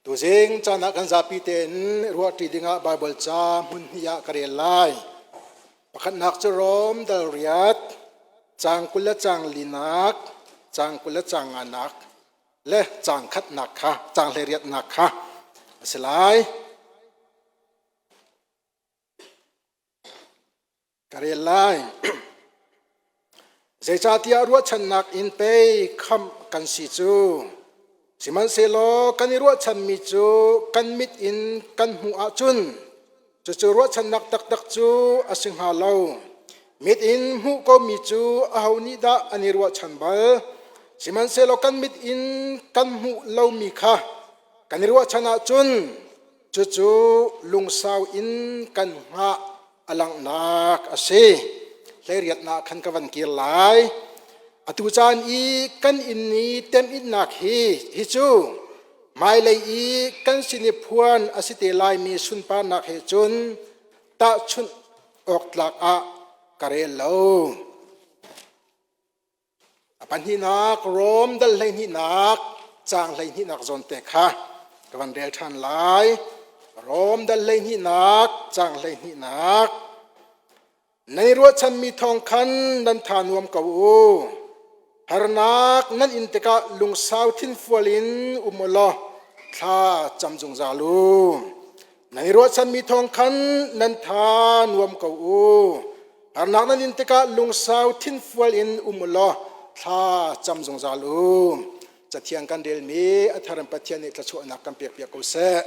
Tuzing caan ah kan zapi tein ruahṭi dingah Baibal ca hmun hnih ah ka rel lai. Pakhatnak cu Rom dal riat, caang 20 le caang linak, caang 20 le caang nganak le caang khatnak kha, caang 18nak kha a si lai. Ka rel lai. Zeicahtiah ruahchannak in pei khamh kan si cu. Sihmanhsehlaw kan i ruahchanmi cu kan mit in kan hmuh ahcun cucu ruahchannak taktak cu a si hnga lo. Mit in hmuh komi cu aho nih dah an i ruahchan bal? Sihmanhsehlaw kan mit in kan hmuh lomi kha kan i ruahchan ahcun cucu lungsau in kan hngah a langhnak a si. 18nak khan ka van kir lai. Atu caan i kan inn i temhinnak hi hi cu hmailei i kan sin i phuan a si te laimi sunparnak he cun tahchunh awk tlak ah ka rel lo. A pahnihnak Rom dal 12nak caang 12nak zawn te kha ka van rel ṭhan lai. Rom dal 12nak caang 12nak Nan i ruahchanmi thawng khan nan tha nuam ko u. Harnak nan in tikah lungsau thinfual in um u law thla cam zungzal u. Nan i ruahchanmi thawng khan nan tha nuam ko u. Harnak nan in tikah lungsau thinfual in um u law thla cam zungzal u. Cathiang kan relmi a thar in Pathian nih thluachuahnak kan pekpiak ko seh.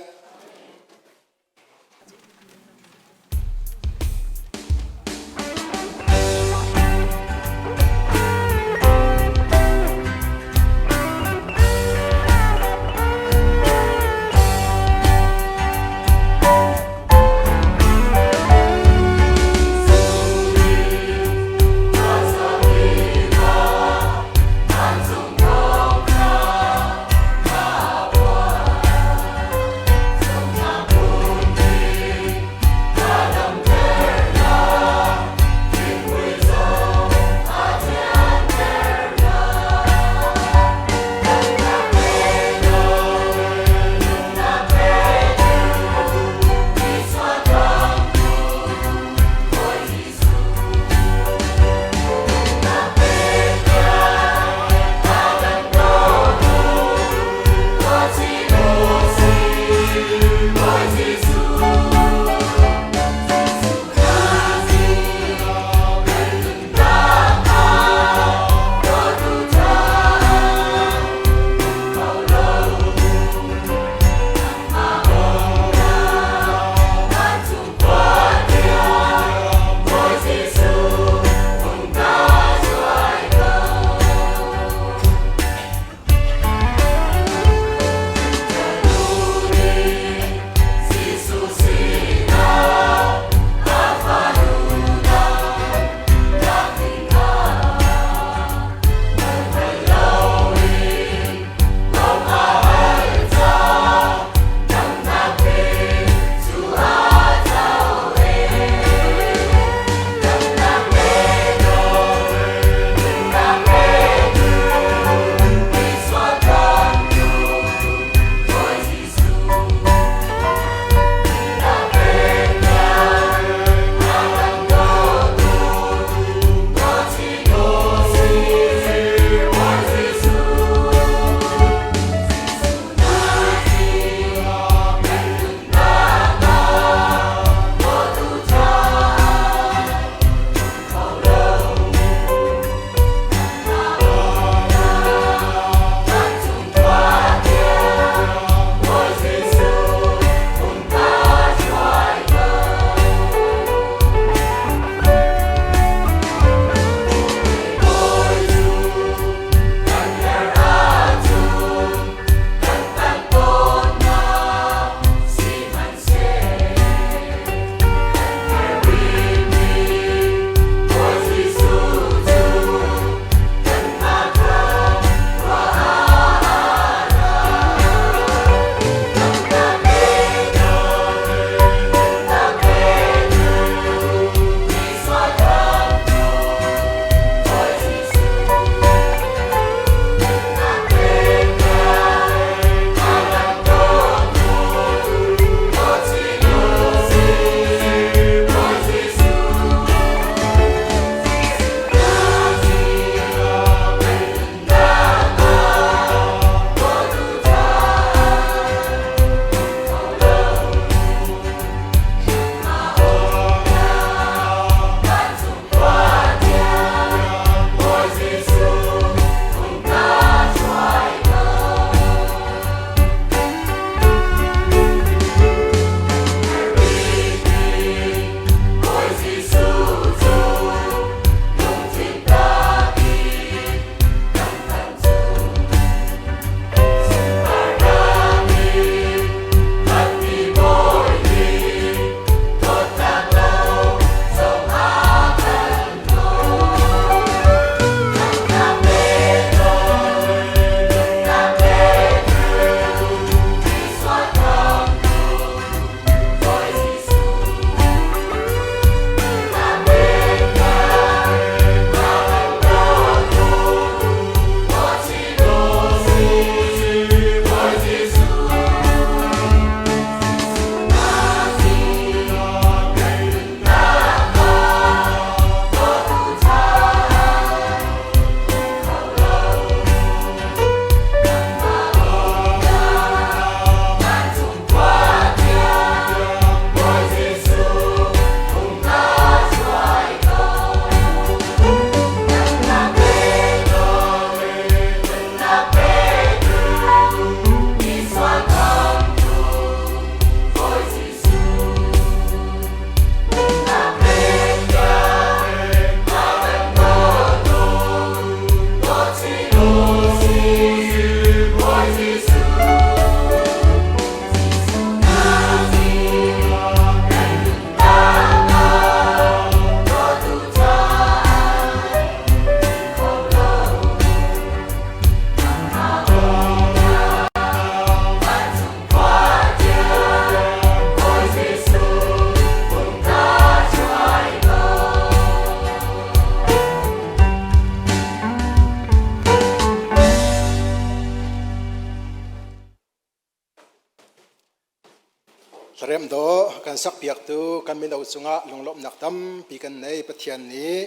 Hlarem dawh kan sakpiaktu kan mino cungah lunglawmhnak tampi kan nei. Pathian nih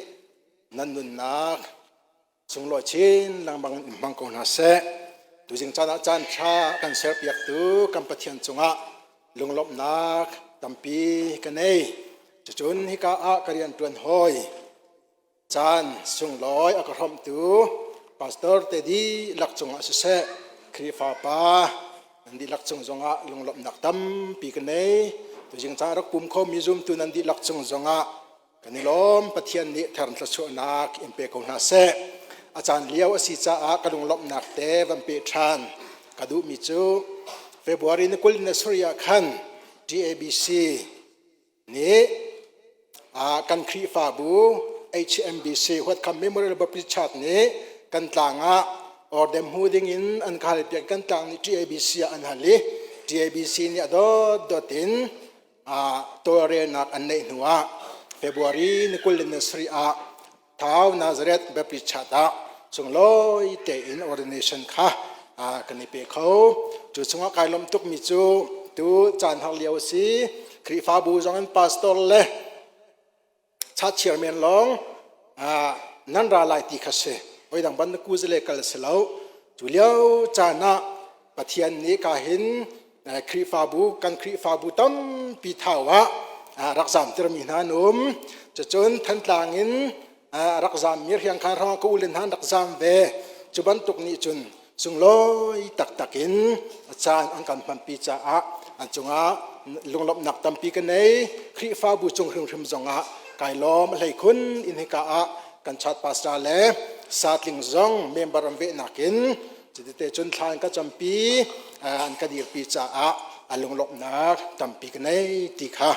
nan nunnak sunglawi chin lengmang in hmang ko hna seh. Tuzing caan ah caan ṭha kan serpiaktu kan Pathian cungah lunglawmhnak tampi ka nei. Cucun hika ah ka rianṭuan hawi Caan sunglawi a ka hrawmhtu pastor te dihlak cungah siseh, Khrihfa pa nan dihlak cung zongah lunglawmhnak tampi ka nei. Tuzing caan rak pum khomi zumtu nan dihlak cung zongah kan i lawm. Pathian nih thern thluachuahnak in pe ko hna seh. A caan lio a si caah ka lunglawmhnak te van pe ṭhan. Ka duhmi cu February ni 20 na suri ah khan TABC nih kan Khrihfabu HMBC Huatkham Memorial Baptist Church nih kan tlang ah ordem hmu ding in an ka halpiak kan tlang nih TABC ah an hal i TABC nih a dawtdawt in tawlrelnak an neih hnu ah February ni 27 ah Thau Nazareth Baptist Church ah sunglawi tein ordination kha kan i pe kho. Cu chungah kai lawmh tukmi cu tu caan har lio a si. Khrihfabu zong in pastor le church chairman lawng nan ra lai ti kha si. Oi dang ban ku zile kal si lo. Cu lio caan ah Pathian nih ka hin Khrihfabu kan Khrihfabu tampi thau ah rak zamtermi hna an um. Cucun Thantlang in rak zammi Hriangkhan hrangah ka ule hna an rak zam ve. Cu bantuk nih cun sunglawi taktak in a caan an kan hmanpi caah an cungah lunglawmhnak tampi ka nei. Khrihfabu cung hrimhrim zongah kai lawm a hleikhun in hika ah kan chat pastor le satling zong member an vehnak in Cutite cun thla an ka campi, an ka dirpi caah a lunglawmhnak tampi ka nei ti kha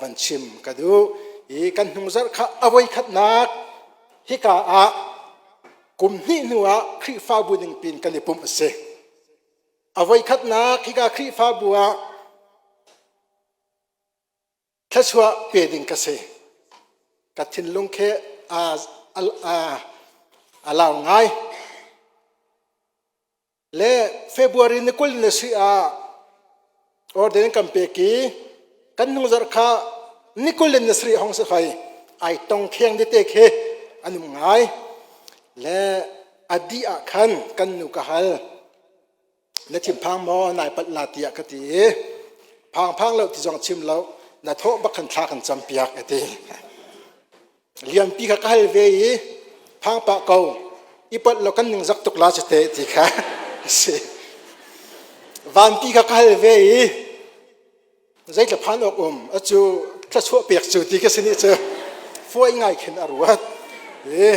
van chim ka duh. I kan hnungzarh kha a voikhatnak hika ah kum hnih hnu ah Khrihfabu ning pin kan i pumh a si. A voikhatnak hika Khrihfabu ah thluachuah pe ding ka si. Ka thinlung khi a, a, a, a lau ngai. Le February ni 20 na si ah order kan pek i kan hnung zarh kha ni 20 na sri hong se fai ai tong kheng de te khi an um ngai le adi ah khan kan nu ka hal Na thinphang maw nai palh la tiah ka ti i phang phang lo ti zong chim lo na thawh bak khan thla kan cam piak a ti. Lianpi kha ka hal ve i phang pah ko i palh lo kan ning zak tuk la cu te ti kha a si. Vanpi kha ka hal ve i zeitla phan awk um acu thluachuah pek cu ti ka si nih cu fuai ngai khin a ruat i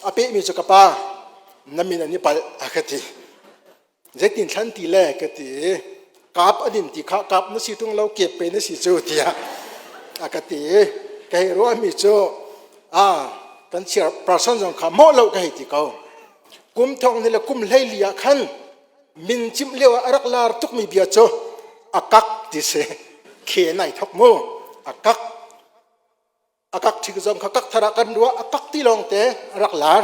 a pehmi cu ka pa na min an i palh a ka ti zeitin thlan ti le ka ti i kap an in ti kha kap na si tung lo kep pe na si cu tiah a ka ti i ka hei ruahmi cu a kan chiar person zong kha mawh lo ka hei ti ko kum thong ni le kum 14 ah khan Min cimh lio ah a rak lar tukmi bia cu a kak ti si. Khe nai thok mu. A kak. A kak ṭhik zong kha kak thar ah kan ruah a kak ti lawng te a rak lar.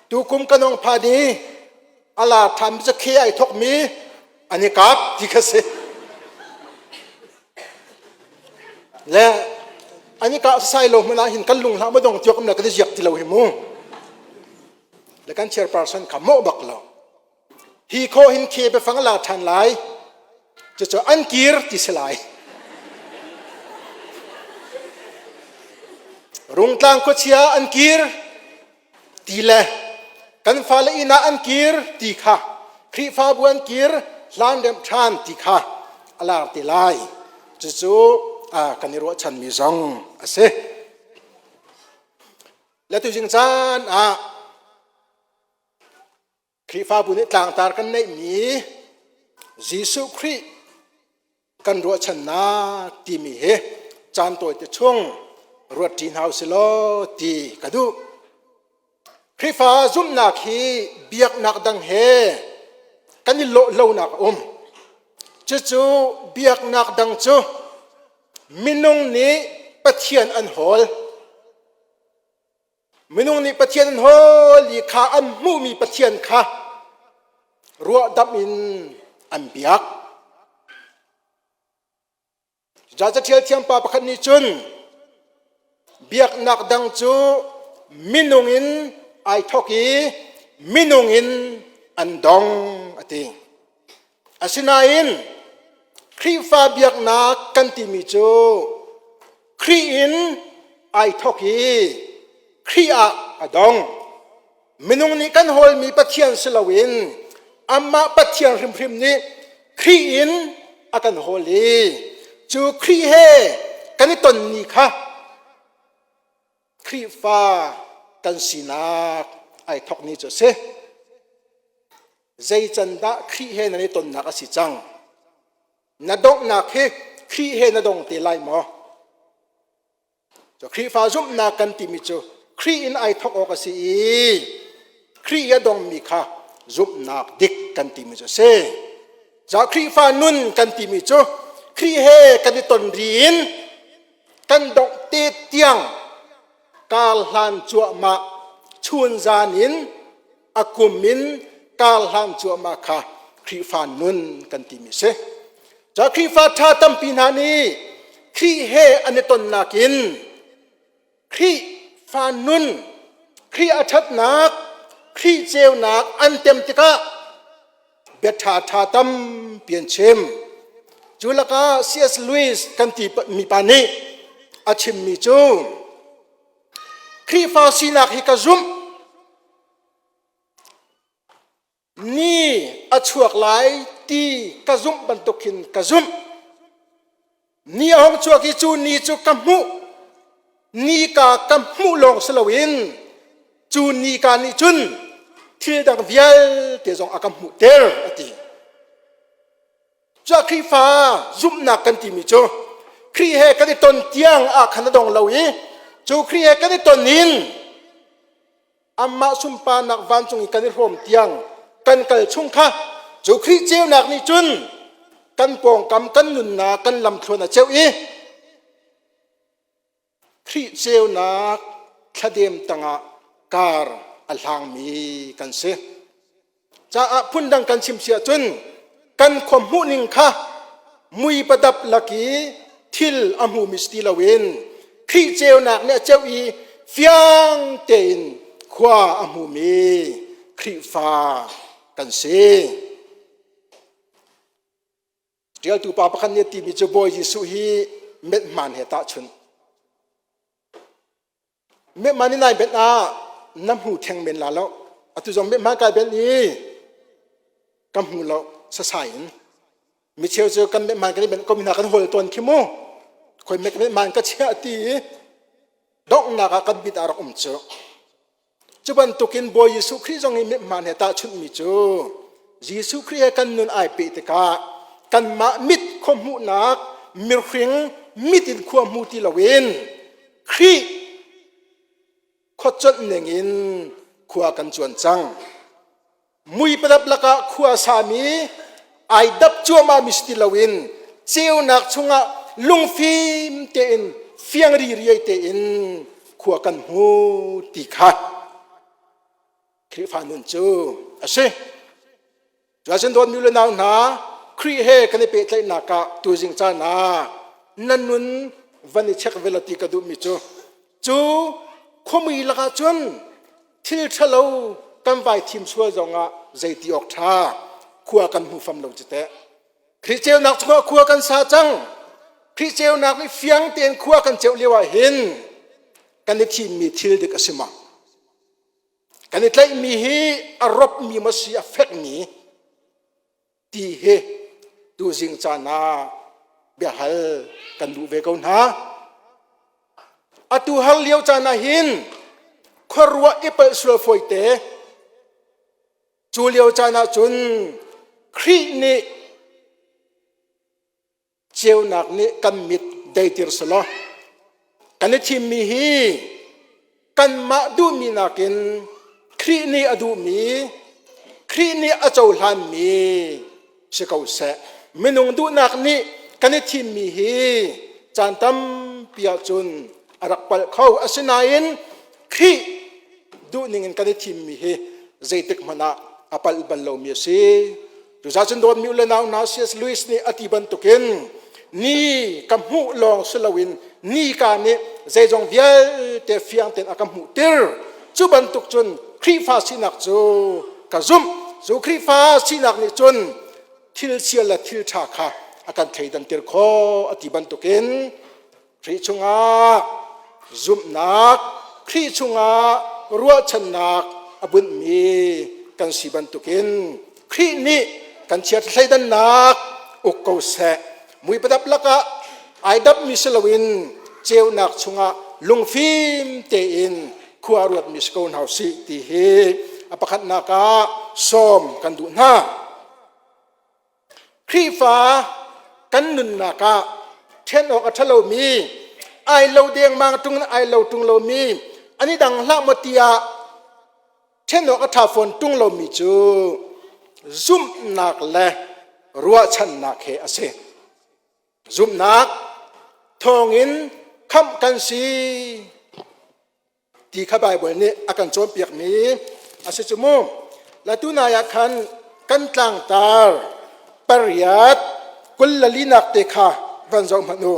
Tukum kan ong phan i a lar ṭhan mi cu khe ai thokmi an i kap ti kha si. Le an i kah sai lo hmanh ah hin kan lung hlah ma dong tiok na kan i ziak ti lo hi mu. Le kan chairperson kha mawh bak lo hi kho hin khe biafang la ṭhan lai cucu an kir ti si lai Rungtlang khuachia an kir ti le kan fale inn ah an kir ti kha Khrihfabu an kir hlan remh ṭhan ti kha a lar ti lai cucu kan i ruahchanmi zong a si Le tuzing caan ah Khrihfabu nih tlangtar kan neihmi Jesuh Khrih kan ruahchannak timi hi caan tawite chung ruat ṭi hna usih law ti ka duh. Khrihfa zumhnak hi biaknak dang he kan i lawh lonak a um. Cucu biaknak dang cu minung nih Pathian an hawl. Minung nih Pathian an hawl i kha an hmuhmi Pathian kha ruahdamh in an biak. Caṭial thiampa pakhat nih cun biaknak dang cu minung in ai thawk i minung in an dong a ti. Asinain Khrihfa biaknak kan timi cu Khrih in ai thawk i Khrih ah a dong. Minung nih kan hawlmi Pathian si loin amah Pathian hrimhrim nih Khrih in a kan hawl i cu Khrih he kan i tonmi kha Khrihfa kan sinak ai thawk ni cu a si. Zei can dah Khrih he nan i tonnak a si cang? Na donghnak hi Khrih he na dong te lai maw? Cu Khrihfa zumhnak kan timi cu Khrih in ai thawk awk a si i Khrih a dongmi kha zumhnak dik kan timi cu a si. Ca Khrihfa nun kan timi cu Khrih he kan i ton ri in kan dongh te tiang kar hlan cuahmah chun zan in a kum in kar hlan cuahmah kha Khrihfa nun kan timi a si. Ca Khrihfa ṭha tampi hna nih Khrih he an i tonnak in Khrihfa nun, Khrih a ṭhatnak, Khrih ceunak an tem tikah bia ṭhaṭha tampi an chim. Cu lakah C.S. Lewis kan ti mi pa nih a chimmi cu Khrihfa sinak hi ka zumh. Ni a chuak lai ti ka zumh bantuk hin ka zumh. Ni a hung chuak i cu ni cu ka hmuh. Nika ka hmuh lawng si loin cu nika nih cun thil dang vialte zong a ka hmuhter a ti. Cuah Khrihfa zumhnak kan timi cu Khrih he kan i ton tiang ah khan a dong lo i cu Khrih he kan i ton in amah sunparnak vancung i kan i hrawm tiang kan kal chung kha cu Khrih ceunak nih cun kan pawngkam kan nunnak kan lamthluan a ceuh i Khrih ceunak thladem tangah kar a hlangmi kan si. Caah phundang kan chim si ahcun kan khua hmuhning kha mui padap lak i thil a hmumi si ti loin Khrih ceunak nih a ceuh i fiang tein khua a hmumi Khrihfa kan si. Ṭialtu pa pakhat nih a timi cu Bawi Jesuh hi methman he tahchunh. Mehman in nai benh ah na hmu theng men la lo. Atu zong mehman kai benh i ka hmu lo sasai in. Mi cheu cu kan mehman kan i benh ko mi hna kan hawl tawn khi mu. Khoi mek mehman ka chiah ti i donghnak ah kan bit ah rak um cu. Cu bantukin Bawi Jesuh Khrih zong hi mehman he tahchunhmi cu Jesuh Khrih he kan nun ai peh tikah kanmah mit khua hmuhnak mirhring mit in khua hmu ti loin Khrih khuaconh ningin khua kan cuan cang. Mui padap lakah khua sami ai dap cuahmah mi si ti loin ceunak chungah lungfim tein fiang ririai tein khua kan hmu ti kha Khrihfa nun cu a si. Cuacun dawtmi le nau hna, Khrih he kan i pehtlaihnak ah tuzing caan ah nan nun van i check ve la ti ka duhmi cu cu khuamui lakah cun thil ṭhalo kan vai thim sual zongah zeiti awk ṭha khua kan hmu fam lo cu teh. Khrih ceunak chungah khua kan sa cang. Khrih ceunak nih fiang tein khua kan ceuh lio ah hin kan i thimmi thil dik a si ma? Kan i tlaihmi hi a ropmi maw si a fekmi ti hi tuzing caan ah biahal kan duh ve ko hna. Atu har lio caan ah hin khuaruah i palh sual fawite cu lio caan ah cun Khrih nih ceunak nih kan mit deitir selaw kan i thimmi hi kanmah duhmi nakin Khrih nih a duhmi Khrih nih a cohlanmi si ko seh. Minung duhnak nih kan i thimmi hi caan tampi ahcun a rak palh kho. Asinain Khrih duhning in kan i thimmi hi zeitik hmanh ah a palh bal lomi a si. Cucaah cun dawtmi u le nau hna C.S. Lewis nih a ti bantukin. Ni ka hmuh lawng si loin nika nih zeizong vialte fiang tein a ka hmuhter. Cu bantuk cun Khrihfa sinak cu ka zumh. Cu Khrihfa sinak nih cun thil chia le thil ṭha kha a kan thleidanter khawh a ti bantukin Khrih chungah zumhnak, Khrih chungah ruahchannak a bunhmi kan si bantukin Khrih nih kan chiat thleidannak uk ko seh. Mui padap lakah ai dapmi si loin ceunak chungah lungfim tein khua ruatmi si ko hna usih ti hi a pakhatnak ah sawm kan duh hna. Khrihfa kan nunnak ah ṭhen awk a ṭhalomi, ai lo dengmang ṭung in ai lo ṭung lomi, an i dang hlah maw tiah ṭhen awk a ṭha fawn ṭung lomi cu zumhnak le ruahchannak he a si. Zumhnak thawngin khamh kan si. Ti kha Baibal nih a kan cawnpiakmi a si cu mu. Latunai ah khan kan tlangtar pariat 24nak te kha van zoh hmanh u.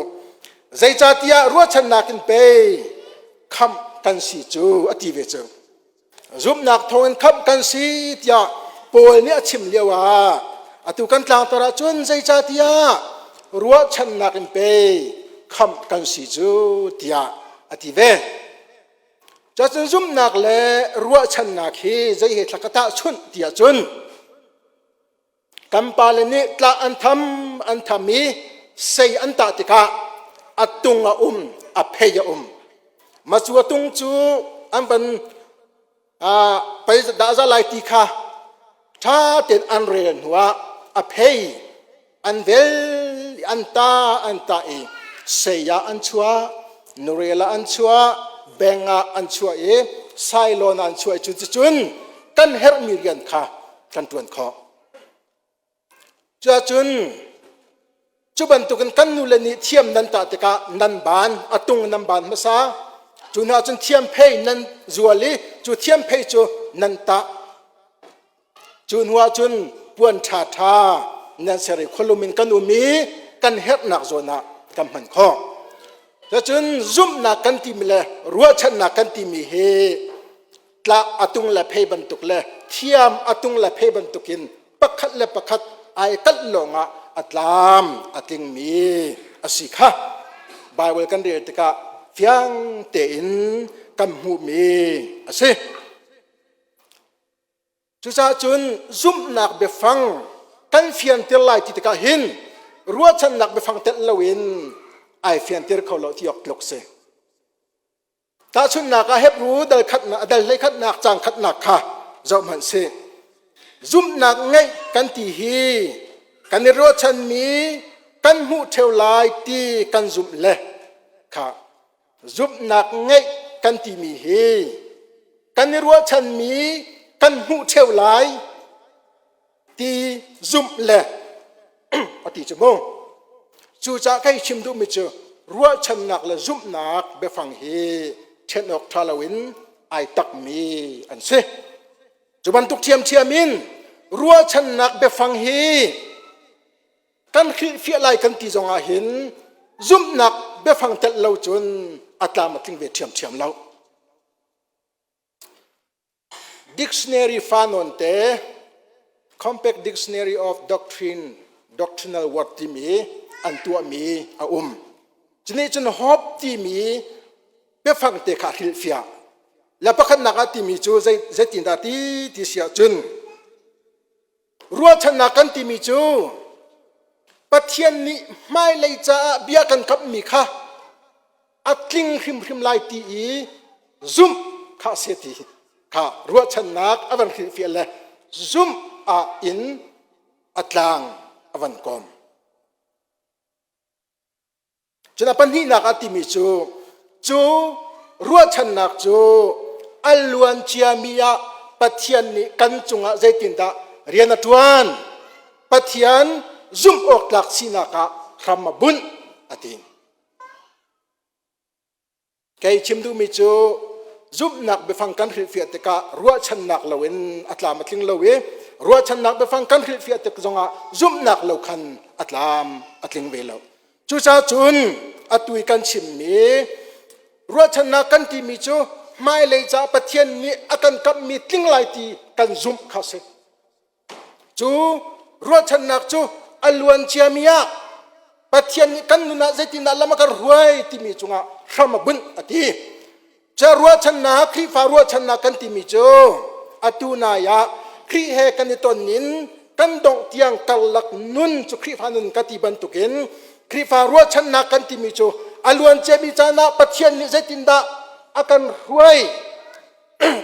Zeicahtiah ruahchannak in pei khamh kan si cu a ti ve cu. Zumhnak thawngin khamh kan si tiah Paul nih a chim lio ah atu kan tlangtar ahcun zeicahtiah ruahchannak in pei khamh kan si cu tiah a ti ve. Cacun zumhnak le ruahchannak hi zei he thla ka tahchunh tiah cun kan pale nih tlah an tham an tham i sei an tah tikah a tung a um a phei a um macu a tung cu an van pei dah za lai ti kha ṭha tein an rel hnuah a phei an vel an ta an ta i sei ah an chuah nurel ah an chuah beng ah an chuah i sailawn ah an chuah i cuticun kan herhmi rian kha kan ṭuan khawh. Cuahcun cu bantukin kan nule nih thiam nan tah tikah nan ban a tung nan ban hmasa cu hna cun thiam phei nan zual i cu thiam phei cu nan tah cu hnuah cun puan ṭhaṭha nan ser i khualum in kan um i kan herhnak zawn ah kan hman khawh. Cucun zumhnak kan timi le ruahchannak kan timi hi tlah a tung le phei bantuk le thiam a tung le phei bantukin pakhat le pakhat ai kalh lawngah a tlam a tlingmi a si kha Bible kan rel tikah fiang tein kan hmuhmi a si. Cucaah cun zumhnak biafang kan fianter lai ti tikah hin ruahchannak biafang telh loin ai fianter kho lo ti awk tluk si. Tahchunhnak ah Hebru dal khatnak dal hlei khatnak cang khatnak kha zoh hmanh sih. Zumhnak ngeih kan ti hi kan i ruahchanmi kan hmuh ṭheo lai ti kan zumh le kha zumhnak ngeih kan timi hi kan i ruahchanmi kan hmuh ṭheo lai ti zumh le a ti cu mu cucaah kei chim duhmi cu ruahchannak le zumhnak biafang hi ṭhen awk ṭha loin ai takmi an si cu bantuk ṭhiamṭhiam in ruahchannak biafang hi kan hrilhfiah lai kan ti zongah hin zumhnak biafang telh lo cun a tlam a tling ve ṭhiamṭhiam lo Dictionary fa nawn te Compact Dictionary of Doctrine Doctrinal Word timi an tuahmi a um. Cunih cun hope timi biafang te kha hrilhfiah. Le pakhatnak ah timi cu zeitindah ti ti si ahcun Ruahchannak kan timi cu Pathian nih hmailei caah bia kan kamhmi kha a tling hrimhrim lai ti i zumh kha a si ti kha ruahchannak a van hrilhfiah le zumh ah in a tlang a van kawm. Cun a pahnihnak ah timi cu cu ruahchannak cu a luan ciami ah Pathian nih kan cungah zeitindah rian a ṭuan Pathian zumh awk tlak sinak ah hram a bunh a ti. Kei chim duhmi cu zumhnak biafang kan hrilhfiah tikah ruahchannak loin a tlam a tling lo i ruahchannak biafang kan hrilhfiah tik zongah zumhnak lo khan a tlam a tling ve lo. Cucaah cun atu i kan chimmi ruahchannak kan timi cu hmailei caah Pathian nih a kan kamhmi tling lai ti kan zumh kha a si. Cu ruahchannak cu a luan ciami ah Pathian nih kan nun ah zeitindah lam a kan hruai timi cungah hram a bunh a ti. Cu ruahchannak, Khrihfa ruahchannak kan timi cu atu nai ah Khrih he kan i ton in kan dongh tiang karlak nun cu Khrihfa nun ka ti bantukin Khrihfa ruahchannak kan timi cu a luan ciami caan ah Pathian nih zeitindah a kan hruai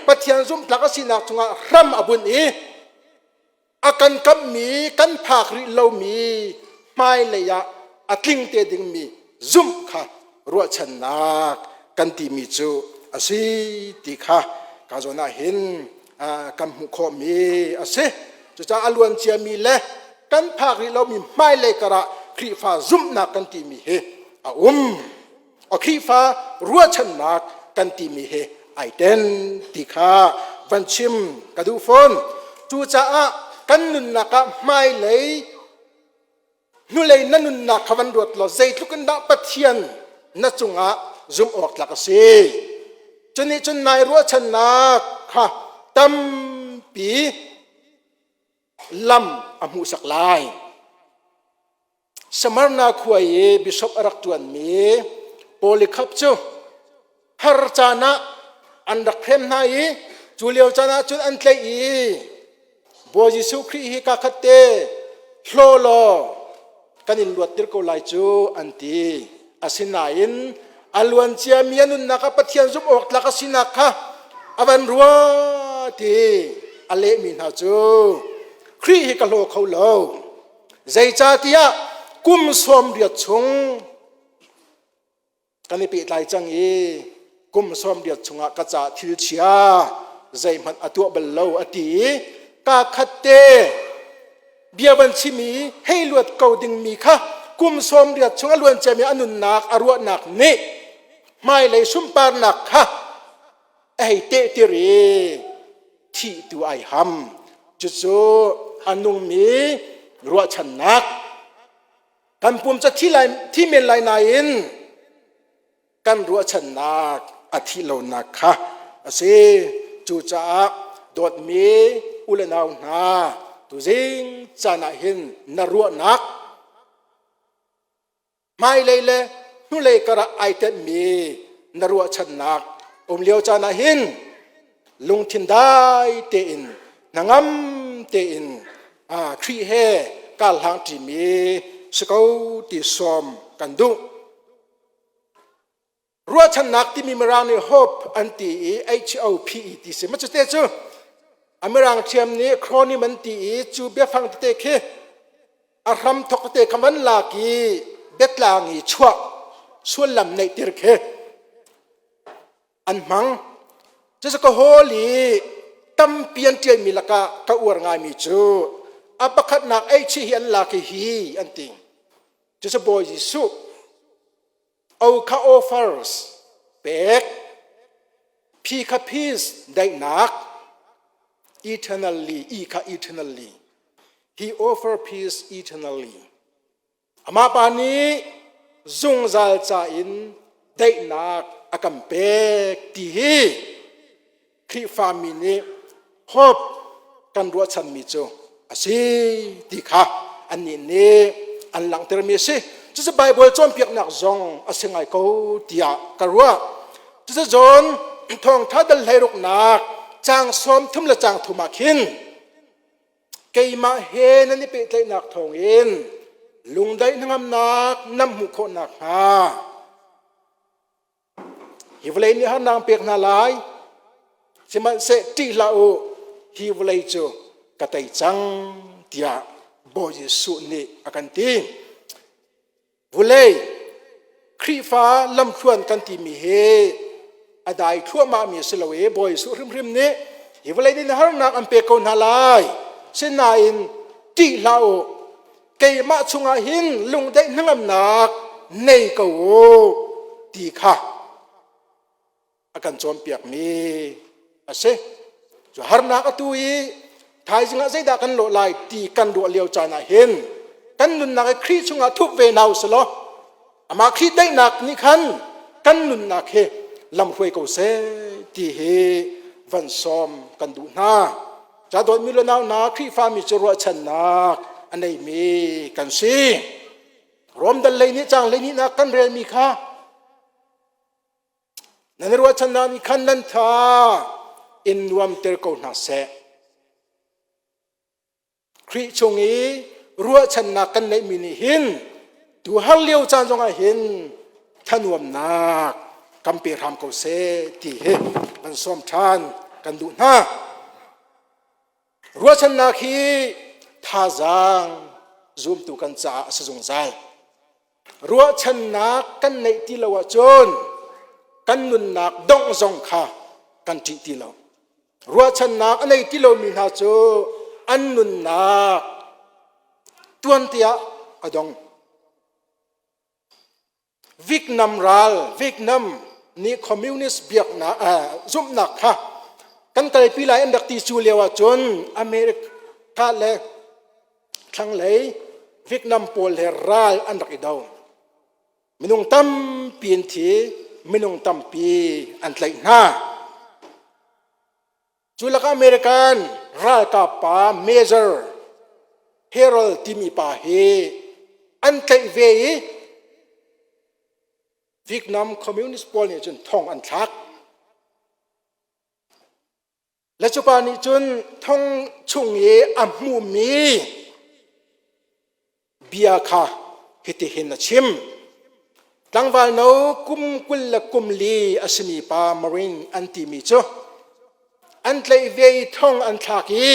Pathian zumhtlak a sinak cungah hram a bunh i a kan kamhmi kan phak rih lomi hmailei ah a tling te dingmi zumh kha ruahchannak kan timi cu a si ti kha ka zawn ah hin kan hmuh khawhmi a si. Cucaah a luan ciami le kan phak rih lomi hmailei karah Khrihfa zumhnak kan timi hi a um. A Khrihfa ruahchannak kan timi hi ai ten ti kha van chim ka duh fawn. Cucaah kan nunnak ah hmailei hnulei na nunnak kha van ruat law zeitluk in dah Pathian na cungah zumh awk tlak a si. Cunih cun nai ruahchannak kha tampi lam a hmuhsak lai. Smyrna khua i bishop a rak ṭuanmi Polycarp cu har caan ah an rak hrem hna i cu lio caan ah cun an tlaih i Bawi Jesuh Khrih hi kaa khat te hlaw law kan in luattir ko lai cu an ti. Asinain a luan ciami a nunnak ah Pathian zumh awk tlak a sinak kha a van ruat i a lehmi hna cu Khrih hi ka hlaw kho lo. Zeicahtiah kum 80 chung kan i pehtlai cang i kum 80 chungah ka ca thil chia zeihmanh a tuah bal lo a ti i ka khat te bia van chim i hei luat ko dingmi kha kum 80 chung a luan ciami a nunnak a ruahnak nih hmailei sunparnak kha a hei tehtir i thih tu ai ham. Cucu a nungmi ruahchannak. Kan pum cu thi, lai, thi men lai nain kan ruahchannak a thih lonak kha a si. Cucaah dawtmi u le nau hna, tuzing caan ah hin na ruahnak hmailei le hnulei karah ai tenhmi na ruahchannak um lio caan ah hin lungthin dai tein hnangam tein Khrih he kal hlang ṭimi si ko ti sawm kan duh. Ruahchannak timi Mirang nih hope an ti i H-O-P-E ti si. Macu te cu a Mirang thiam nih acronym an ti i cu biafang tete khi a hram thok tete kha van lak i biatlang i chuah sullam neihtir khi an hmang. Cucu ka hawl i tampi an ṭialmi lakah ka uar ngaimi cu a pakhatnak H hi an lak i hi an ti. Cucu Bawi Jesuh O kha offers pek, P kha peace daihnak, eternally, E kha eternally. He offer peace eternally. Amah pa nih zungzal ca in daihnak a kan pek ti hi Khrihfami nih hope kan ruahchanmi cu a si ti kha annih nih an langhtermi a si. Cucu Baibal cawnpiaknak zong a si ngai ko tiah ka ruah. Cucu John thawngṭha dal hleiruknak caang 30 le caang thum ah khin keimah he nan i pehtlaihnak thawngin lungdaih hnangamnak nan hmuh khawh nakhnga Hi vawlei nih harnak pek hna lai, sihmanhseh ṭih hlah u, hi vawlei cu ka tei cang, tiah Bawi Jesuh nih a kan ti. Vawlei Khrihfa lamthluan kan timi hi a dai thluahmahmi a si lo i Bawi Jesuh hrimhrim nih hi vawlei nih harnak an pek ko hna lai, sinain ṭih hlah u, keimah chungah hin lungdaih hnangamnak nei ko u ti kha a kan cawnpiakmi a si. Cu harnak atu i thaizing ah zeidah kan lawh lai ti kan ruah lio caan ah hin kan nunnak i Khrih chungah thup ve hna u sih law. Amah Khrih daihnak nih khan kan nunnak hi lamhruai ko seh ti hi van sawm kan duh hna. Ca dawtmi le nau hna Khrihfami cu ruahchannak a neimi kan si. Rom dal lei nih cang lei hnihnak kan relmi kha nan ruahchannak nih khan nan tha in nuamter ko hna seh. Khrih chung i ruahchannak kan neihmi nih hin tu har lio caan zongah hin thanuamnak kan pe hram ko seh ti hi kan sawm ṭhan kan duh hna. Ruahchannak hi thazaang zumtu kan caah a si zungzal. Ruahchannak kan neih ti lo ahcun kan nunnak dongh zong kha kan ṭih ti lo. Ruahchannak a nei ti lomi hna cu an nunnak tuan tiah a dong. Vietnam ral, Vietnam nih communist biaknak zumhnak kha kan kalpi lai an rak ti cu lio ahcun America le thlanglei Vietnam pawl he ral an rak i do. Minung tampi an thi, minung tampi an tlaih hna. Cu lakah American ralkap pa Major Harold timi pa hi an tlaih ve i Vietnam Communist pawl nih cun thong an thlak. Le cu pa nih cun thong chung i a hmuhmi bia kha hitihin a chim. Tlangval no kum 24 a simi pa Marine an timi cu an tlaih ve i thong an thlak i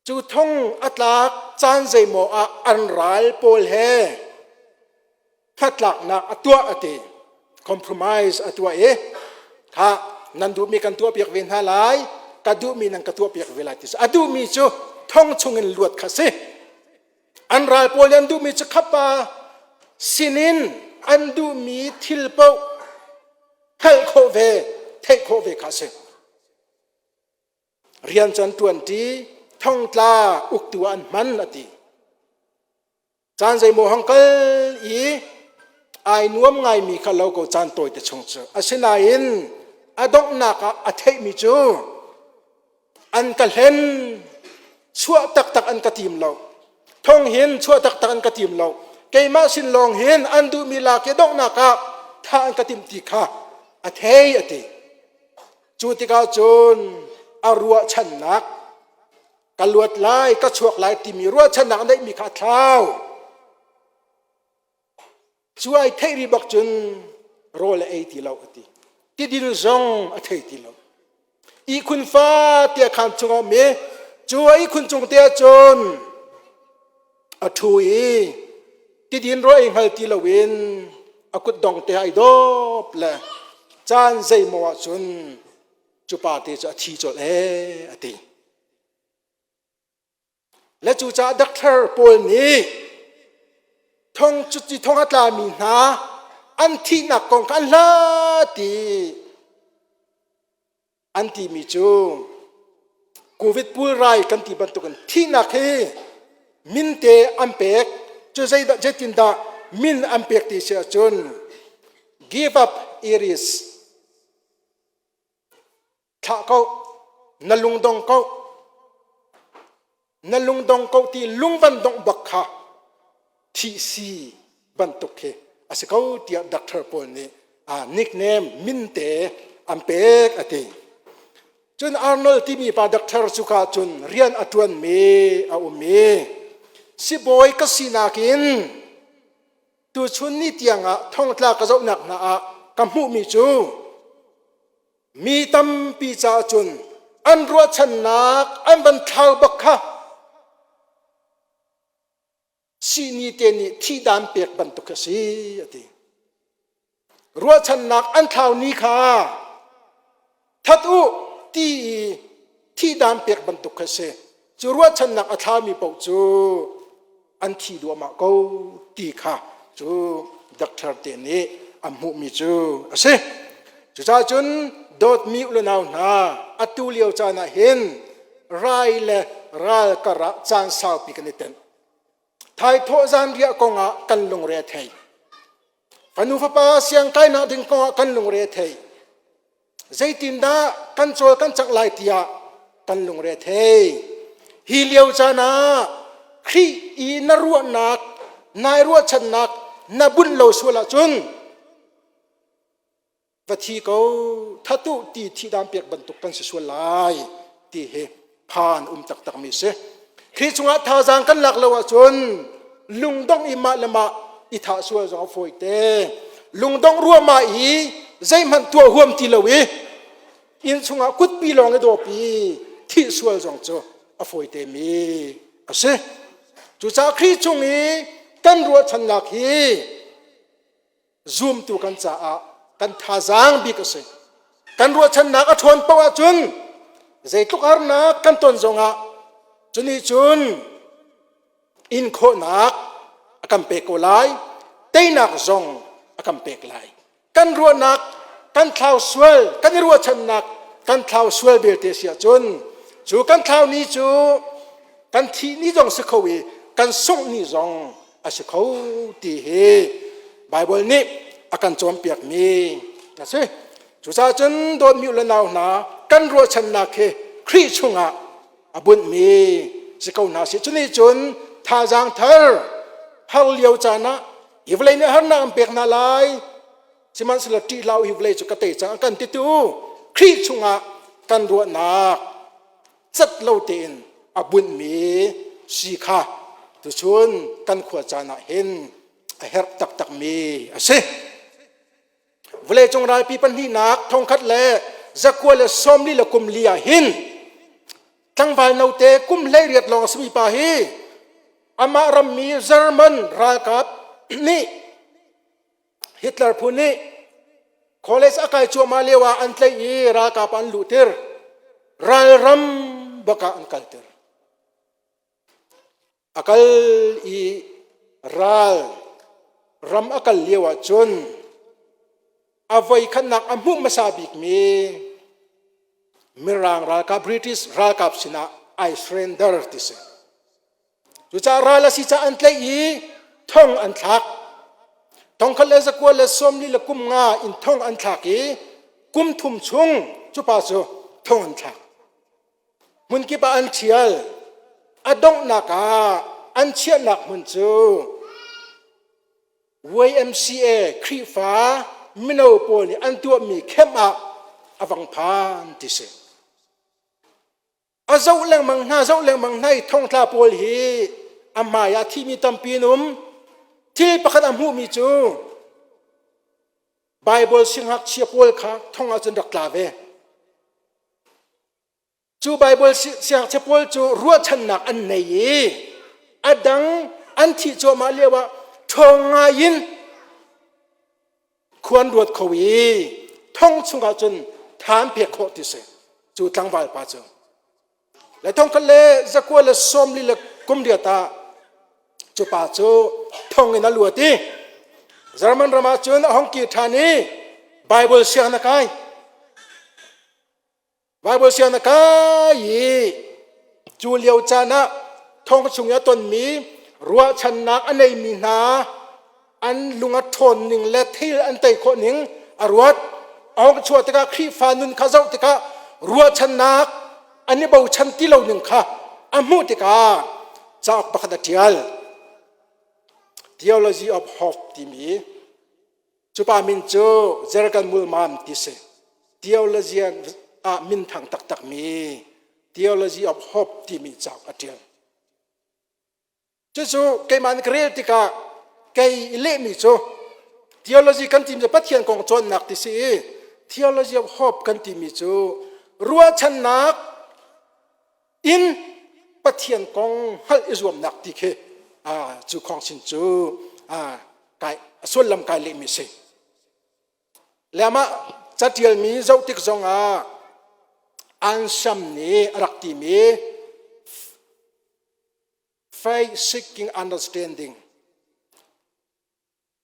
Cu thong a tlak caan zeimaw ah an ral pawl he hnatlaknak a tuah a ti. Compromise a tuah i kha nan duhmi kan tuahpiak ve hna lai, ka duhmi nan ka tuahpiak ve lai ti a duhmi cu thong chungin luat kha si. An ral pawl an duhmi cu khapa sinin an duhmi thil paoh hngalh khawh ve, theih khawh ve kha si. Rian cu an ṭuanṭi, thongtla uktu ah an hman a ti. Caan zeimaw hong kal i ai nuam ngaimi kha lo ko caan tawite chung cu. Asinain a donghnak ah a theihmi cu an ka hlen, chuah taktak an ka tim lo. Thong hin chuah taktak an ka tim lo. Keimah sin lawng hin an duhmi lak i donghnak ah thah an ka timh ti kha a thei a ti. Cu tikah cun a ruahchannak ka luat lai, ka chuak lai timi ruahchannak a neihmi kha a thlau. Cu ai theih ri bak cun rawl a ei ti lo a ti. Tidil zong a thei ti lo. Ihkhun fa tia khaan chung a um i cu a ihkhun cung te ah cun a ṭhu i tidin rawl ei hngal ti loin a kutdong te ai dawp le caan zeimaw ah cun cu pa te cu a thi colh ee a ti. Le cucaah doctor pawl nih thong cuti thong a tlami hna an thihnak kong kha an hlat i An timi cu Covid pulrai kan ti bantukin thihnak hi min te an pek cu zeidah zeitindah min an pek ti si ahcun give up iris thlah ko na lungdong ko na lungdong ko ti lungvan dongh bak kha thih si bantuk khi a si ko tiah doctor pawl nih nickname min te an pek a ti. Cun Arnold timi pa doctor cu ka cun rian a ṭuanmi a um i sibawi ka sinak in tuchun ni tiangah thongtla ka zohnak hna ah ka hmuhmi cu mi tampi caah cun an ruahchannak an van thlau bak kha sihni te nih thihdan pek bantuk a si a ti. Ruahchannak an thlau ni kha that u ti i thihdan pek bantuk kha si. Cu ruahchannak a thlaumi paoh cu an thi duahmah ko ti kha cu doctor te nih a hmuhmi cu a si. Cucaah cun dawtmi u le nau hna atu lio caan ah hin rai le ral karah caan saupi kan i tenh. Thaithawh zanriah kongah kan lungre a thei. Fanu fapa siangkainak ding kongah kan lungre a thei. Zeitindah kan cawl kan cangh lai tiah kan lungre a thei. Hi lio caan ah Khrih i na ruahnak, nai ruahchannak na bunh lo sual ahcun va thi ko thatu ti thidam pek bantuk kan si sual lai ti hi phan um taktak mi si. Khrih chungah thazaang kan lak lo ahcun lungdong i mah le mah i thah sual zong a fawi te. Lungdong ruahmah i zeihmanh tuah huam ti lo i inn chungah kutpi lawng i dawp i thih sual zong cu a fawi te mi a si. Cucaah Khrih chung i kan ruahchannak hi zumtu kan caah kan thazaang bik a si. Kan ruahchannak a ṭhawn paoh ahcun zeitluk harnak kan ton zongah cunih cun in khawhnak a kan pek ko lai, teinak zong a kan pek lai. Kan ruahnak kan thlau sual, kan i ruahchannak kan thlau sual belte si ahcun cu kan thlau ni cu kan thih ni zong si kho i kan sungh ni zong a si kho ti hi Baibal nih a kan cawnpiakmi a si. Cucaah cun dawtmi u le nau hna kan ruahchannak hi Khrih chungah a bunhmi si ko hna sih. Cunih cun thazaang thar har lio caan ah hi vawlei nih harnak an pek hna lai. Sihmanhsehlaw ṭih hlah u hi vawlei cu ka tei cang a kan titu Khrih chungah kan ruahnak cat lo tein a bunhmi si kha tuchun kan khua caan ah hin a herh taktakmi a si. Vawleicung ralpi pahnihnak 1944 ah hin tlangval note kum 18 lawng a simi pa hi amah rammi German ralkap nih Hitler phu nih college a kai cuahmah lio ah an tlaih i ralkap an luhtir. Ralram bak ah an kaltir. A kal i ral ram a kal lio ah cun a voi khatnak a hmuh hmasa bikmi Mirang ralkap British ralkap sinah ai surrender ti si. Cucaah ral a si caah an tlaih i thong an thlak. Thong khat le zakua le sawm li le kum nga in thong an thlak i kum thum chung cu pa cu thong an thlak. Hmun kip ah an ṭhial. A donghnak ah an chiahnak hmun cu YMCA Khrihfa mino pawl nih an tuahmi camp ah a vang phan ti si. A zoh lengmang hna zoh lengmang hna i thongtla pawl hi a hmai ah thimi tampi an um. Thil pakhat a hmuhmi cu Baibal siangngakchia pawl kha thong ah cun rak tla ve. Cu Baibal siangngakchia pawl cu ruahchannak an nei i a dang an thih cuahmah lio ah ṭhawng ngai in khua an ruat kho i thong chungah cun tha an pek khawh ti si cu tlangval pa cu le thong khat le zakua le sawm li le kum riat ah cu pa cu thong in a luat i German ram ah cun a hong kir ṭhan i Bible siang na kai Baibal siang na kai i cu lio caan ah thong chung i a tonmi ruahchannak a neimi hna an lung a ṭhawn ning le thil an tei khawh ning a ruat. A hung chuah tikah Khrihfa nun kha zoh tikah ruahchannak an i bochan ti lo ning kha a hmuh tikah cauk pakhat a ṭial. Theology of Hope timi Cu pa min cu Jurgen Moltmann ti si. Theologian ah minthang taktakmi Theology of Hope timi cauk a ṭial. Cucu keimah nih ka rel tikah kei i lehmi cu theology kan timi cu Pathian kong cawnnak ti si i theology of hope kan timi cu ruahchannak in Pathian kong hngalh i zuamnak ti khi cu khawngsin cu kai sullam kai lehmi si. Le amah catialmi zoh tik zongah Anselm nih a rak timi faith seeking understanding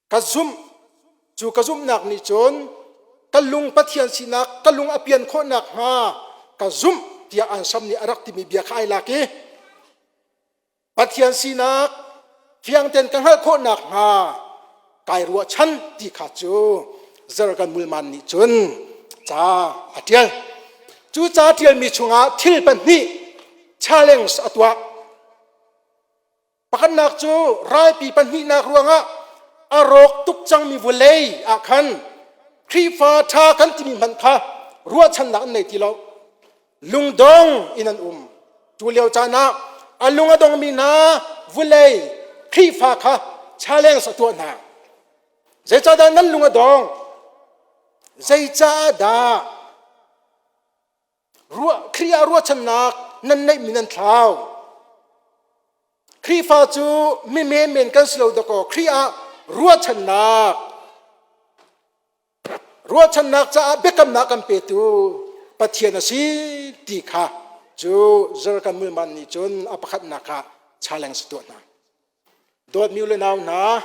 Ka zumh. Cu ka zumhnak nih cun ka lung Pathian sinak ka lung a pian khawh nakhnga ka zumh tiah Anselm nih a rak timi bia kha ai lak i Pathian sinak Fiang tein ka hngalh khawh nakhnga kai ruahchan ti kha cu Zergan Mulman nih cun ca a ṭial. Cu ca ṭialmi chungah thil pahnih challenge a tuah. Pakhatnak cu ralpi pahnihnak ruangah a rawk tuk cangmi vawlei ah khan Khrihfa ṭha kan timi hmanh kha ruahchannak an nei ti lo. Lungdong in an um. Cu lio caan ah a lung a dongmi hna vulei Khrihfa kha challenge a tuah hna. Zeicahdah nan lung a dong? Zeicah dah ruah Khrih ah ruahchannak nan neihmi nan thlau? Khrihfa cu mi menmen kan si lo dakaw Khrih ah ruahchannak Ruahchannak caah biakamnak kan petu Pathian a si ti kha cu Zerkan Mulman nih cun a pakhatnak ah challenge tuah hna. Dawtmi u le nau hna,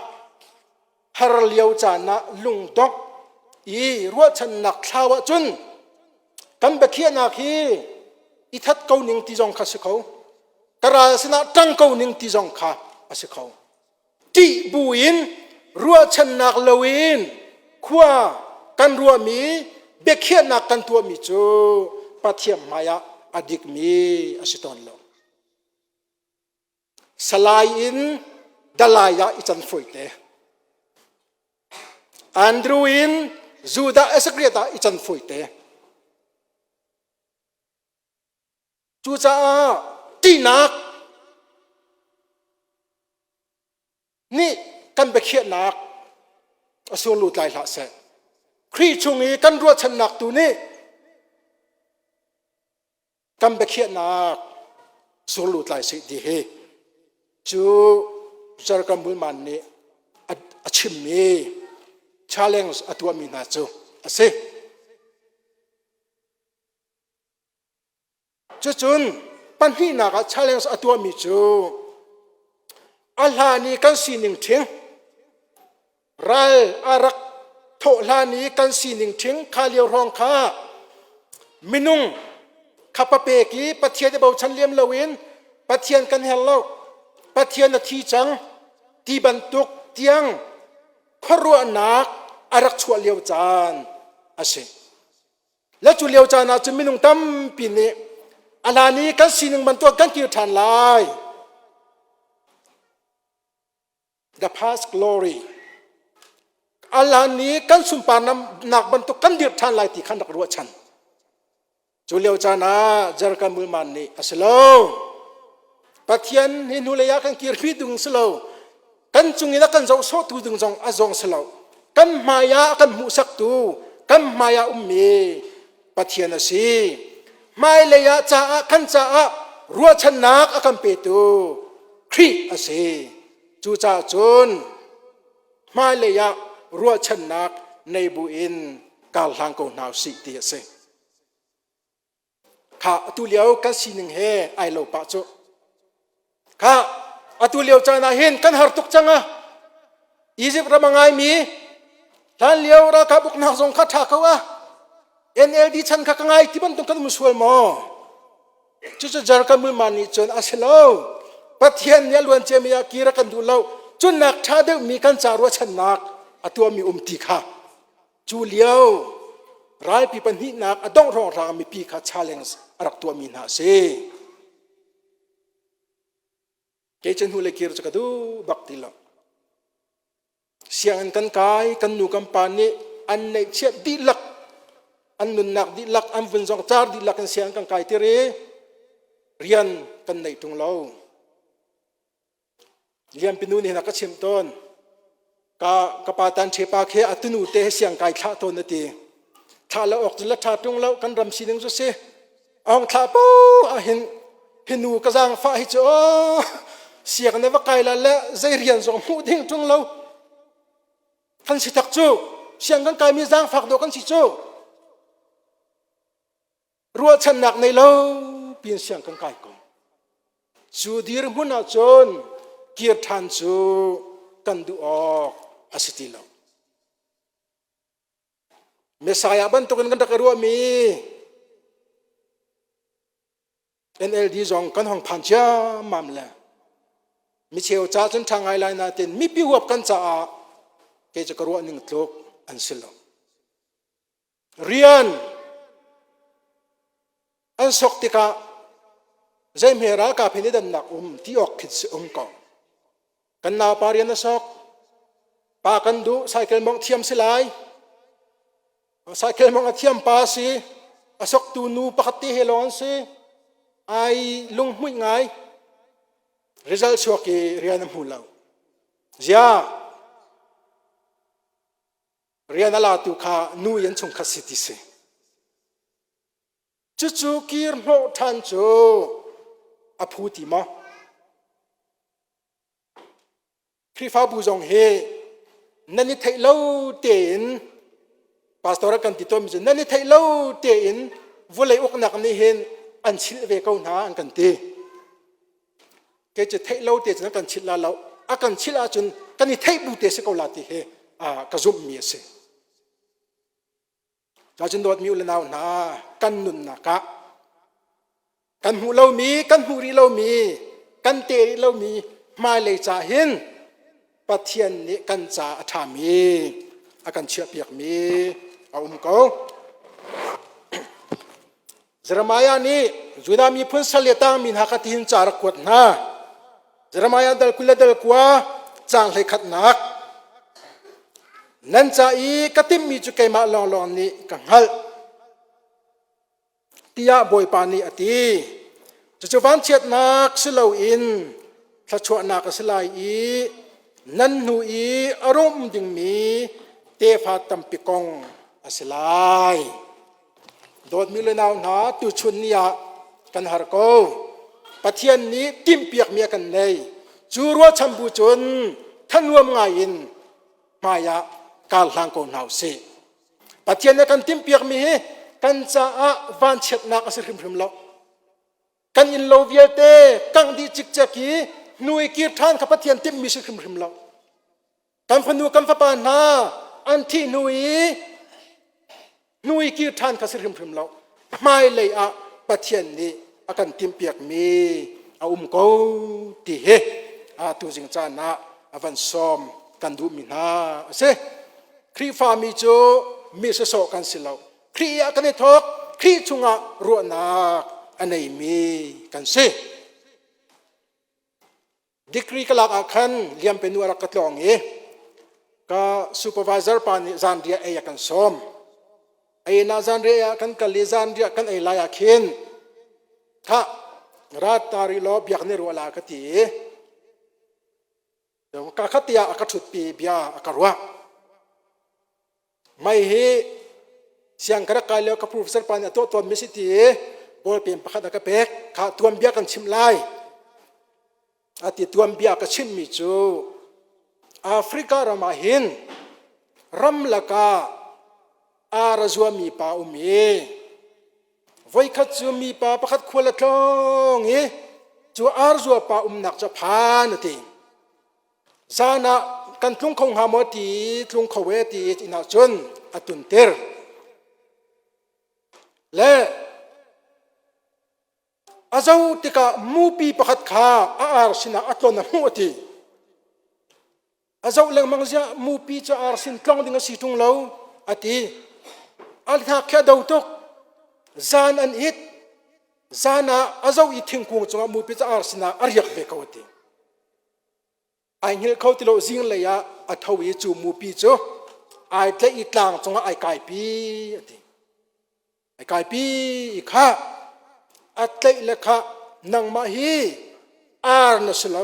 har lio caan ah lungdongh i ruahchannak thlau ahcun kan biakhiahnak hi i that ko ning ti zong kha si kho. Ka ral sinah ṭang ko ning ti zong kha a si kho. Ṭih buin ruahchannak loin khua kan ruahmi biakhiahnak kan tuahmi cu Pathian hmaiah a dikmi a si tawn lo. Salai in dalai ah i can fawite. Andrew in Judah Iscariot ah i can fawite. Cucaah ṭihnak nih kan biakhiahnak a surlu tlai hlah seh. Khrih chung i kan ruahchannak tu nih kan biakhiahnak surlu tlai seh ti hi cu Zarkam Bulman nih a chimmi challenge a tuahmi hna cu a si. Cucun pahnihnak ah challenge a tuahmi cu a hlan i kan sining ṭhing ral a rak thawh hlan i kan sining ṭhing kha lio hrawng kha minung kha papek i Pathian i bochan liam loin Pathian kan herh lo Pathian a thi cang ti bantuk tiang khuaruahnak a rak chuah lio caan a si. Le cu lio caan ah cun minung tampi nih a hlan i kan sining bantuk kan kir ṭhan lai. The past glory. A hlan i kan sunparnak bantuk kan dirh ṭhan lai ti khan rak ruahchan. Cu lio caan ah Jerka Mulman nih a si lo. Pathian hi hnulei ah kan kirpi ding si lo. Kan cung in a kan zoh sawhtu ding zong a zong si lo. Kan hmai ah a kan hmuhsaktu, kan hmai ah ummi Pathian a si. Hmailei ah caah kan caah ruahchannak a kan petu Khrih a si. Cucaah cun hmailei ah ruahchannak nei buin kar hlang ko hna usih ti a si. Kha atu lio kan sining he ai lo pah cu. Kha atu lio caan ah hin kan har tuk cang ah Egypt ram a ngaimi hlan lio ralkap uknak zong kha ṭha ko ah NLD chan kha ka ngai ti bantuk kan um sual maw? Cucu Jarka Mulman nih cun a si lo. Pathian nih a luan ciami ah kir a kan duh lo. Cunnak ṭha deuhmi kan ca ruahchannak a tuahmi um ti kha Cu lio ralpi pahnihnak a dongh hrawnghrang mipi kha challenge a rak tuahmi hna a si. Kei cu hnu le kir cu ka duh bak ti lo. Sianginn kan kai, kan nu kan pa nih an neihchiat dihlak, an nunnak dihlak, an vun zong car dihlak in sianginn kan kai tir i rian kan neih ṭung lo. Lianpi nu nih hin a ka chimh tawn. Ka ka pa tan ṭhe pa khi a tunu te he siang kai thlah tawn a ti. Thlah lo awk cun la ṭha ṭung lo kan ram sining cu si. A hong thlah po ah hin hi nu ka zaangfah hi cu aw siang na va kai la le zei rian zong hmuh ding ṭung lo. Kan si tak cu siang kan kaimi zaangfak dawh kan si cu. Ruahchannak nei lo piin siang kan kai ko. Cu dirhmun ah cun kir ṭhan cu kan duh awk a si ti lo. Messiah bantukin kan rak i ruahmi NLD zong kan hong phan ciammam le. Micheu ca cun ṭha ngai lai nain mipi huap kan caah kei cu ka ruah ning tluk an si lo. Rian an sok tikah zeihme ralkap hin i dannak um ti awk khin si um ko. Kan naupa rian a sok. Pa kan duh cycle mawngh thiam si lai. Cycle mawngh a thiam pa si. A soktu nu pakhat te he lawng an si. Ai lunghmuih ngai. Result chuak i rian a hmu lo. Ziah rian a latu kha nu i an chungkhat si ti si. Cucu kir hnawh ṭhan cu a phu ti maw? Khrihfabu zong hi nan i theih lo tein pastor a kan ti tawnmi cu nan i theih lo tein vawlei uknak nih hin an chilh ve ko hna an kan ti. Kei cu theih lo te cun a kan chilh la lo. A kan chilh ahcun kan i theih bu te si ko la ti hi ka zumhmi a si. Cun dawtmi u le nau hna kan nunnak ah kan hmuh lomi kan hmuh rih lomi kan te rih lomi hmailei ca hin Pathian nih kan ca a ṭhami a kan chiahpiakmi a um ko. Jeremiah nih Judah miphun sal le tangmi hna kha tihin ca rak kuat hna. Jeremiah dal 20 le dal kua caang 11nak. Nan ca i ka timhmi cu keimah lawnglawng nih ka hngalh tiah Bawipa nih a ti. Cucu vanchiatnak si loin thluachuahnak a si lai i nan hnu i a rum dingmi tefa tampi kong a si lai. Dawtmi le nau hna, tuchun ni ah kan har ko. Pathian nih timhpiakmi a kan nei. Cu ruahchan bu cun thanuam ngai in hmai ah kar hlang ko hna usih. Pathian nih a kan timhpiakmi hi kan caah vanchiatnak a si hrimhrim lo. Kan innlo vialte kangh dih cikcek i hnu i kir ṭhan kha Pathian timhmi si hrimhrim lo. Kan fanu kan fapa hna an thih hnu i hnu i kir ṭhan kha si hrimhrim lo. Hmailei ah Pathian nih a kan timhpiakmi a um ko ti hi tuzing caan ah a van sawm kan duhmi hna a si. Khrihfami cu mi sawsawh kan si lo. Khrih ah kan i thawk, Khrih chungah ruahnak a neimi kan si. Degree ka lak ah khan Liampe nu a rak ka tlawng i ka supervisor pa nih zanriah ei a kan sawm. Ei na zanriah ah kan kal i zanriah kan ei lai ah khin kha rat ta rih law biak ni ruah la ka ti i ka khat tiah a ka ṭhutpi bia a ka ruah. Mei hi siang ka rak kai lio ka professor pa nih a tuah tawnmi si ti i ballpen pakhat a ka pek. Kha tuanbia kan chimh lai. A ti tuanbia ka chimmi cu Africa ram ah hin ramlak ah ar a zuami pa um i voikhat cu mipa pakhat khual a tlawng i cu ar zua pa umnak cu a phan a ti. Zan ah kan tlung kho hnga maw ti tlung kho e ti inn ah cun a tunter. Le a zo tikah mupi pakhat kha a ar sinah a tlon a hmuh a ti. A zoh lengmang ziah mupi cu ar sin tlong ding a si ṭung lo a ti. A hnak khi a do tuk. Zan an it. Zan ah a zoh i thingkung cungah mupi cu ar sinah a riak ve ko a ti. Ai hngilh kho ti lo zinglei ah a tho i cu mupi cu ai tlaih i tlang cungah ai kaipi a ti. Ai kaipi i kha a tlaih le kha nangmah hi ar na si lo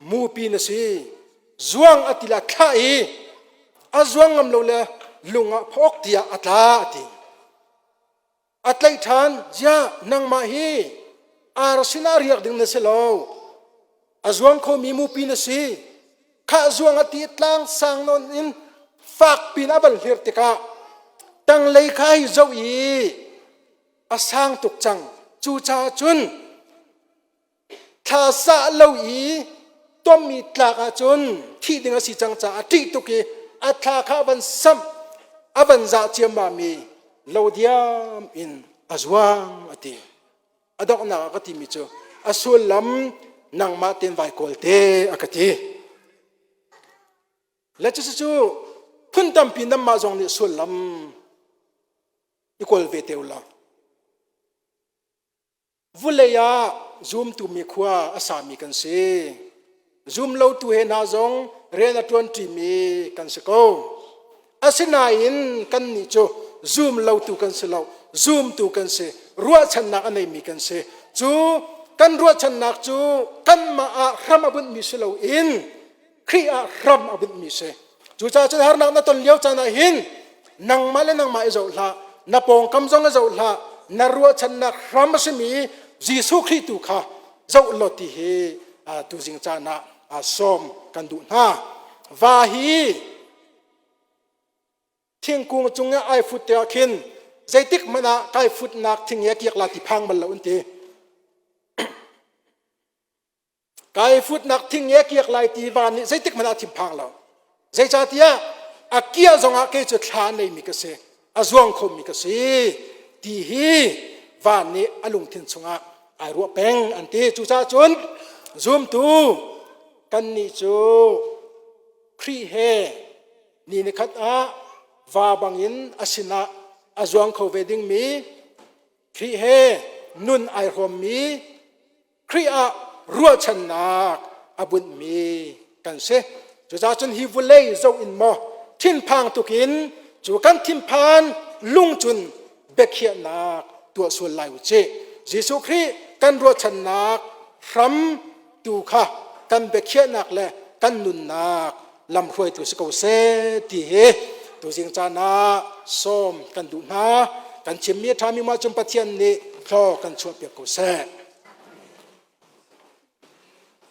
mupi na si zuang a ti le a thlah i a zuang ngam lo le lung ah phawk tiah a tla a ti. A tlaih ṭhan, ziah nangmah hi ar sinah riak ding na si lo. A zuang khomi mupi na si. Khah zuang a ti tlang sang nawn in fak pin a van hlir tikah tanglei kha hi zoh i a sang tuk cang. Cucaah cun thla sah lo i tommi tlak ahcun thih ding a si cang caah ṭih tuk i a thla kha a van samh a van zah ciammam i lo diam in a zuang a ti. A donghnak ah ka timi cu a sullam. Nangmah ten vai kawl te a ka ti. Le cucu phun tampi nanmah zong nih sullam i kawl ve te ulaw. Vulei ah zumtu mi khua a sami kan si. Zum lotu he hna zong rian a ṭuanṭimi kan si ko. Asinain kannih cu zum lotu kan si lo, zumtu kan si, ruahchannak a neimi kan si. Cu kan ruahchannak cu kanmah ah hram a bunhmi si loin Khrih ah hram a bunhmi si. Cucaah cun harnak na ton lio caan ah hin nangmah le nangmah i zoh hlah, na pawngkam zong i zoh hlah, na ruahchannak hram a simi Jesuh Khrih tu kha zoh law ti hi tuzing caan ah sawm kan duh hna. Va hi thingkung cung i ai fut tikah khin zeitik hmanh ah kai futnak thing hi a kiak la ti phang bal lo an ti. Kai futnak thing nge kiak lai ti van nih zeitik hmanh ah thinphang lo. Zeicahtiah a kiah zongah kei cu thla neimi ka si, a zuang khomi ka si ti hi van nih a lungthin chungah ai ruah peng an ti. Cucaah cun zumtu kannih cu Khrih he ni nikhat ah va bangin a sinah a zuang kho ve dingmi Khrih he nun ai hrawmmi Khrih ah ruahchannak a bunhmi kan si. Cucaah cun hi vulei zoh in maw thinphang tukin cu kan thinphan lung cun biakhiahnak tuah sual lai u cih. Jesuh Khrih kan ruahchannak hram tu kha kan biakhiahnak le kan nunnak lamhruaitu si ko seh ti hi tuzing caan ah sawm kan duh hna. Kan chimmi a ṭhami mah cun Pathian nih thlaw kan chuahpiak ko seh.